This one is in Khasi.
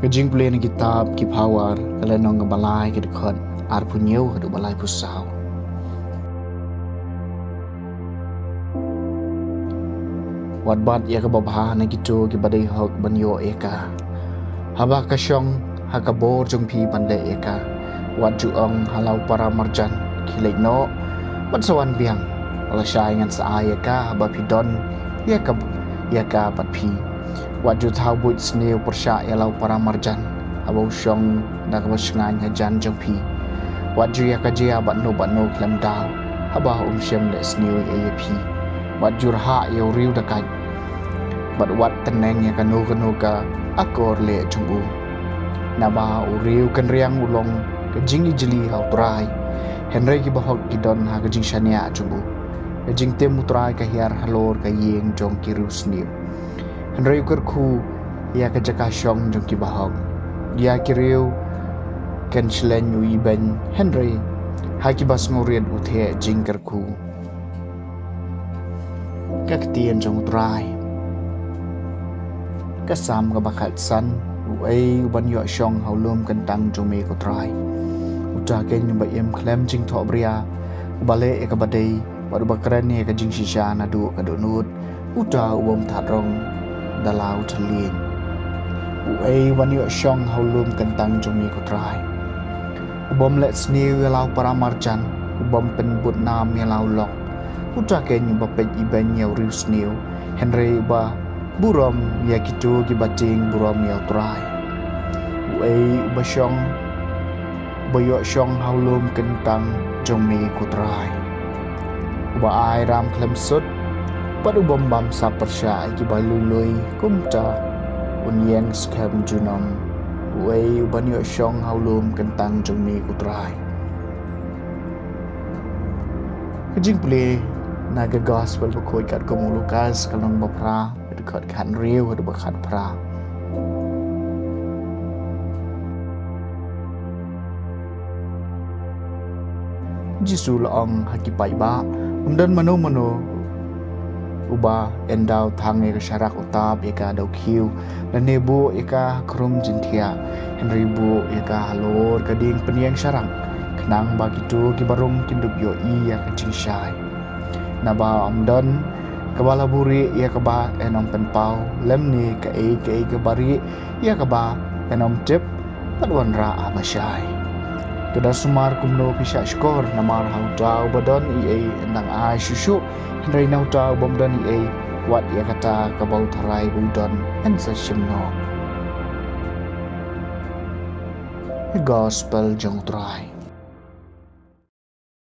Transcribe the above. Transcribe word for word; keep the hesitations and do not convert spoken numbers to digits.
Ka jingpule na kitab Ki Phawar, ka lynnong kaba lai, ka dkhot arphew hynñiew haduh ba laiphew saw. Wat bat ïa kaba bha na kito kiba dei hok ban ïoh ïa ka. Haba ka shong ha ka bor jong phi ban leh ïa ka, wat ju ong ha la u para marjan, khie leit noh bad sa wan biang, lashai ngan sa ai ïa ka haba phi don ïa ka, ïa ka bad phi. Wat ju thaw buit sniew pyrshah ïa la u para marjan haba u shong da kaba shngaiñ hajan jong phi. Wat ju ïa ka jia bad no bad no khlem daw haba um shym leh sniew ei ei ïa phi. Wat ju rhah ïa u riew dakait, bad wat tneng ïa kano kano ka akor leh jong u. Naba u riew kynriang u long ka jingijli ha u Trai, hynrei kiba hok ki don ha ka jingshaniah jong u. Ka jingtim u Trai ka hiar halor ka ïing jong ki riewsniew, hynrei u kyrkhu ïa ka jaka shong jong kiba hok. Ïa ki riew kynshlei u ibeiñ, hynrei ha kiba sngewrit u theh jingkyrkhu. Ka ktien jong u Trai. Ka Salm kaba khatsan. Uei uban ïoh shong ha u lum kyntang jong me ko Trai? Uta keiñ uba im khlem jingthohbria, uba leh ïa kaba dei, bad uba kren ïa ka jingshisha naduh ka dohnud, uta u bym thad rong da la u thylliej. Uei uban ïoh shong ha u lum kyntang jong me ko Trai? U bym leh sniew ïa la u para marjan, u bym pynbud nam ïa la u lok. Uta keiñ uba peit ibeiñ ïa u riewsniew, hynrei uba burom ïa kito kiba tieng burom ïa u Trai. Uei uba shong, uba ïoh shong ha u lum kyntang jong me ko Trai? Uba ai ram khlem sut, bad u bym bamsap pyrshah ïa kiba lui lui, kumta un ïeng skhem junom. Uei uban ïoh shong ha u lum kyntang jong me ko Trai? Ka jingpule na ka Gospel bakhuid katkum u Lukas, ka lynnong ba phra, ka dkhot khathynriew haduh ba khatphra. Jisu u la ong ha ki paidbah, ym don mano mano uba endaw thang ïa ka sharak u tap ïa ka da u khiew, lane buh ïa ka ha khrum jingthiah, hynrei buh ïa ka halor ka dieng pynïeng sharak, khnang ba kito kiba rung kin dup ïohi ïa ka jingshai. Naba ym don kaba la buhrieh ïa kaba yn ym pynpaw, lymne kaei kaei kaba rieh ïa kaba yn ym tip, bad wanrah haba shai. To da sumar kumno phi shah shkor, namar ha uta uba don ei ei yn dang ai shuh shuh, hynrei na uta u bym don ei ei, wat ïa kata kaba u tharai ba u don yn sa shim noh. Gospel jong u Trai.